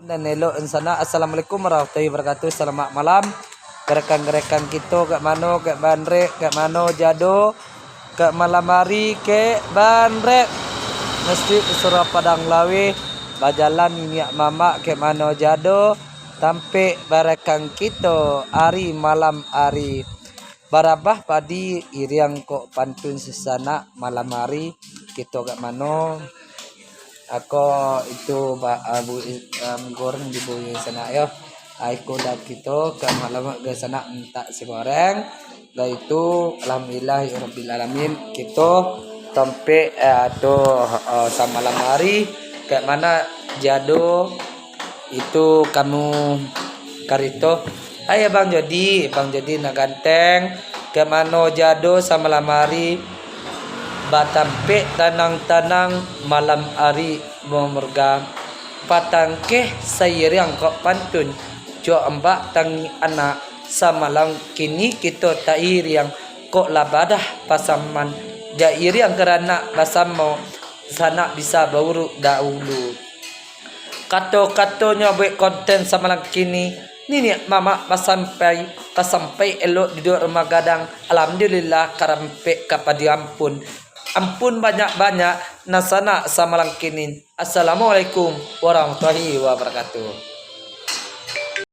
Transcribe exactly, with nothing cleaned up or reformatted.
Dan elok insana. Assalamualaikum warahmatullahi wabarakatuh. Selamat malam. Garakan-garakan kito, kek mano, kek banrek, kek mano jado, kek malam hari, kek banrek. Masjid Surau Padang Laweh, bajalan niniak mamak, kek mano jado, tampek barakan kito, hari malam hari. Barabah padi iriang kok pantun sasanak malam hari, kito kek mano. Ako itu ba-, ah, bu-, ah, goreng di bui sanak yo. Ah, iko dah kito ka malam ga sanak mintak si goreng. Dah itu, alhamdulillah ya rabbil alamin, kito tampek, eh, tu, eh, samalam hari, kek mano jado itu kamu karito. Hai Abang Jodi, Abang Jodi nan ganteng, kek mano jado samalam hari, batampek tanang-tanang malam hari mamurga. Patangkeh sairiang kok pantun, jo ambak tangi anak, samalam kini kito tairiang, kok lah badah pasaman, ja iriang karanak basamo, sanak bisa bauruk dahulu. Kato-katonyo buek konten samalam kini, niniak mamak basampai, ka sampai elok duduk rumah gadang, alhamdulillah karampek ka padi ampun. Ampun banyak-banyak, nan sanak samalam kini. Assalamualaikum warahmatullahi wabarakatuh.